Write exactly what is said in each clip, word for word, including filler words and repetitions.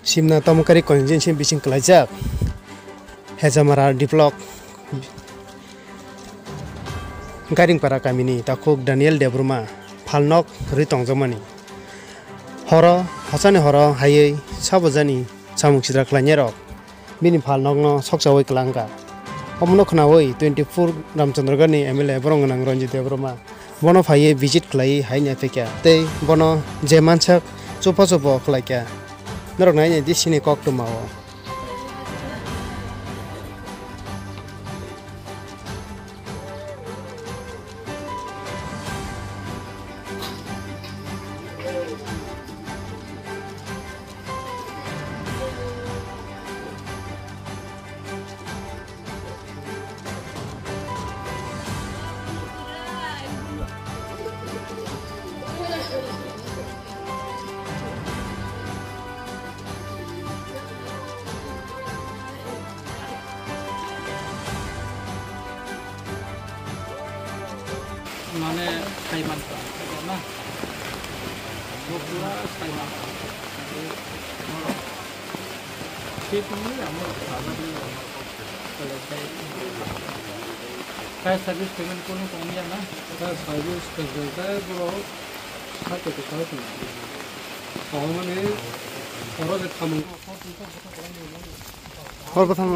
Simna Tamukari constituency bising kwlaijak Hejamara D block Garingpara kamini takhuk Daniel Debbarma phalnok rwi tongjakmani. Horo, hosani horo haiwi sabojani samung sitra khlainairok bini phalnokno sokchaui kwlangkha. Omono khnaui twenty four Ramchandragarhni M L A borok gwnang Ranjit Debbarma bono phaiwi visit khlaiwi hai naiphaikha tei bono je mansak chupo chupo khlaikha. Norok nai nai di sini koktwma o. Mane, sai mankha, na? Bo pura sai mankha. Thik wngwi amo. Fire service payment kono tongya na? Fire service payment borok sat kota tong. Tong mane oro je thamung. Hor bwthang.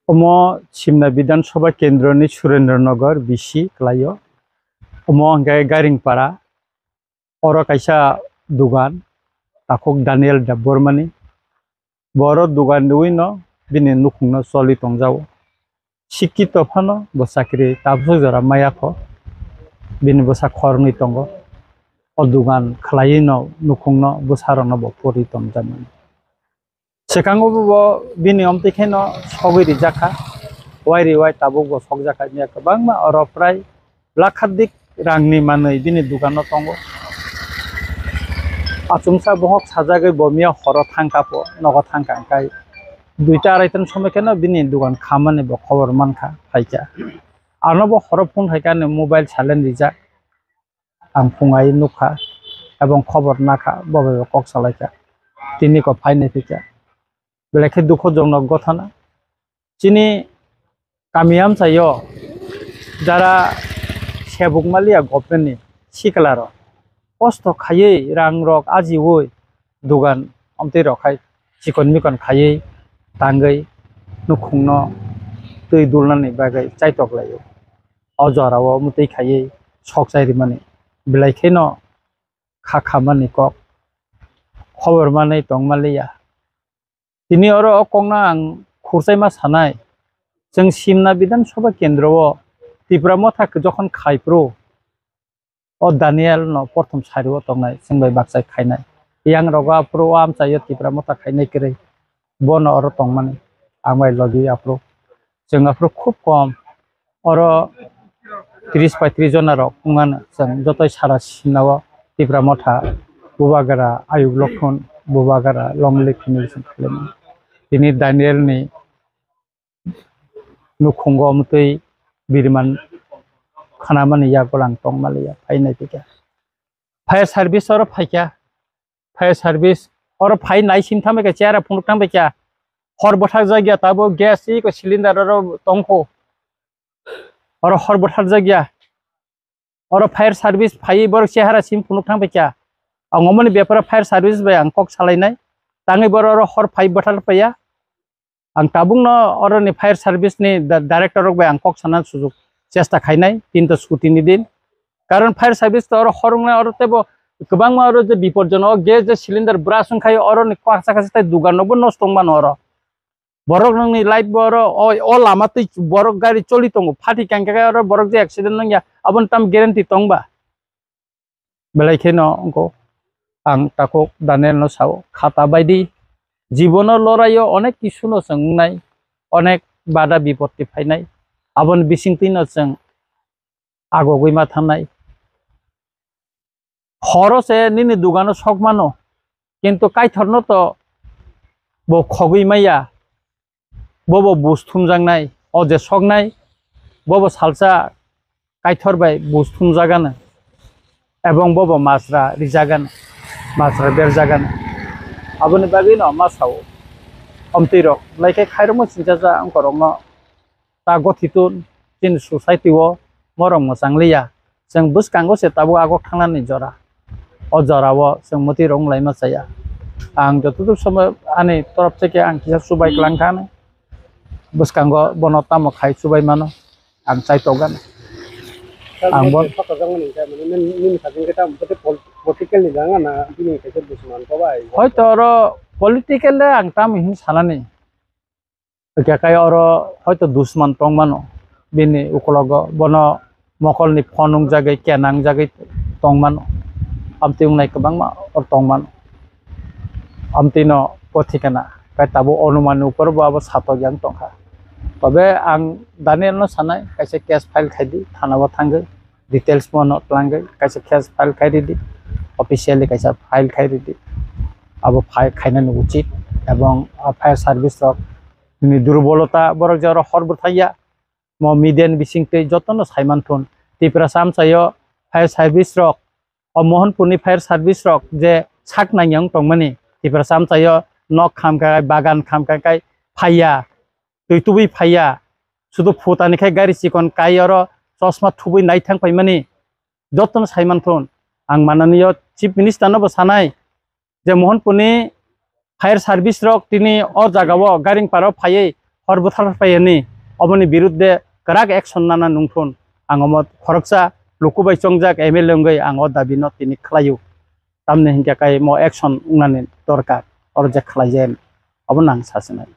Omo Simna Bidhan Sabha Kendroni Surendra Nagar B C kwlaio. Omo hwnkhe Garingpara. Oro kaisa dugan, takhuk Daniel Debbarmani. Bo oro dugan riwino bini nukhungno choli tongjago. Sikito phano bo chakri tabuk jora maya kho. Bini bwsa khoroknwi tongo. O dugan khwlaiwino nukhungno bwsarokno bo puri tongjakmani. Swkango bo bini omtwi kheno sogwi rijak kha, wai ri wai tabuk bo sokjak kha, kwbangma oro prai lakhadik rangni manwi bini dukano tongo. Achomsa bohok sajagwi bo miya horo thangkha po, nogo thangkha hwnkhe duita arai ta somoi kheno bini dukan khamani bo khobor mankha, phaikha. Ano bo horo phone khaikha, ani mobile silent rijak. Ang phung ai nukha, ebong khobor nakha, bo bai bo kok salaikha. Tini ko phai nai phikha. Belai khe dukhojonok gothana. Chini kami amchaio jara sebuk maliya government ni sikla rok kosto khaiwi rang rok ajiwi dugan omtwi rok khai chikon mikon khaiwi tangwi nukhungno twi dulnani bagwi chaitok laio. O jorao mwtwi khaiwi sok chai rimani belai kheno kha khamani kok khobor manwi tong manliya. Tini oro o kokno ang khurchaima sanai, chwng Simna Bidhan Sabha Kendro o Tipra Motha jokhon khai phuru, o Daniel no prothom sari o tongnai, chwng bai bakchai khainai. Yang rogo aphuru o amchai o Tipra Motha khainai kwrwi. Bono oro tongmani ang bai logi aphuru. Chwng aphuru khub kom. Oro tris paitris jona rok wngmano. Chwng jotoi sara Simna o Tipra Motha, Bubagra, Ayuk Lokhon, Bubagra, Longlik hinwi chwng khlaimani. Tini Daniel ni nukhungo mwtwi biriman khanamani yago lang tongmaliya, phainai phikha. Fire service oro phaikha. Fire service oro phai nai sim thangbai kha, chera phunuk thangbai kha. Hor bwthak jakya tabo gas iko cylinder oro tongkho. Oro hor bwthak jakya. Oro fire service phai borok chehara sim phunuk thangbai kha. Ang omoni bepara fire service bai ang kok salainai. Tangwi boro oro hor phai bwthak paiya. Ang tabukno oroni fire service ni da-, director rok bai ang kok sana sujuk. chesta khainai tinta scooty ni din. Karon fire service to oro horwngnai, oro teibo kwbangma oro je bipodjonok gas je cylinder bwrasong khai oro ni kwchak kaisa tei dugan rokbo nosto wngmano oro. Borok nokni life bo oro o, o lama twi borok gari choli tongo, phati kang khe oro borok je accident wngya aboni tamo guarantee tongba? Belai kheno wngkho, ang takhuk Daniel no sao, khata baidi jibono loraio onek kisu no chwng wngnai, onek bada bipoti phainai, aboni bisingtwi no chwng agogwi ma thangnai. Horo se nini dugano sok mano, kintu Kaitor no to bo khogwi maya, bobo bus thumjaknai, o je soknai, bobo salsa Kaitor bai bus thumjagano, ebong bobo masra rijagano, masra berjagano. Aboni bagwi no ma sao, omtwi rok, belai khe khairokma sinchacha wngkorokno ta gothiton chini society o morok mwchang liya. Chwng bwskango se tabuk agok thangnani jora. O jora o chwng mwtwi rok wng laima chaya. Ang joto duk somoy ani torof theke ang kisa chubai kwlang kha, bwskango bono tamo khai chubai mano, ang chai tokgana. Ang bo- Hoito oro political le ang tamo hin sanani. Hwnkhe khe oro hoito dusman tongmano, bini ukologo bono mokolni phone wngjagwi, kena wngjagwi tongmano, amtwi wngnai kwbangma oro tongmano. Amtwino pothikana khe tabuk Anumanni upor bo abo satok yang tongkha. Tobe ang Danielno sanai, kaisa case file khaidi, thanao thangwi, details bono twlangwi kaisa case file khai ridi, officially kaisa file khai ridi. Abo file khainani uchit, ebong a fire service rok ni durbolota, borok je oro hor bwthai ya, mo media ni bisingtwi jotono saiman thun. Tiprasa amchaio fire service rok, o Mohanpurni fire service rok je sak nang yang tongmani, Tiprasa amchaio nok khamkha, bagan khamkha khai phaiya, twi tubui phaiya, sudu phutani khai gari chikon kai oro chosma thubui naithang paimani, jotono saiman thun. Ang manani yo Chief Minister no bo sanai, je Mohanpurni fire service rok tini o jaga o Garingpara o phaiwi hor bwthar paiyani, oboni birudde kwrak action nana nungthun. Ang omo khoroksa luku bai chongjak M L A wngwi ang o dabi no tini khlaio. Tamni hinkhe kai mo action wngnani dorkar, oro je khlaijak, obono ang sasinai.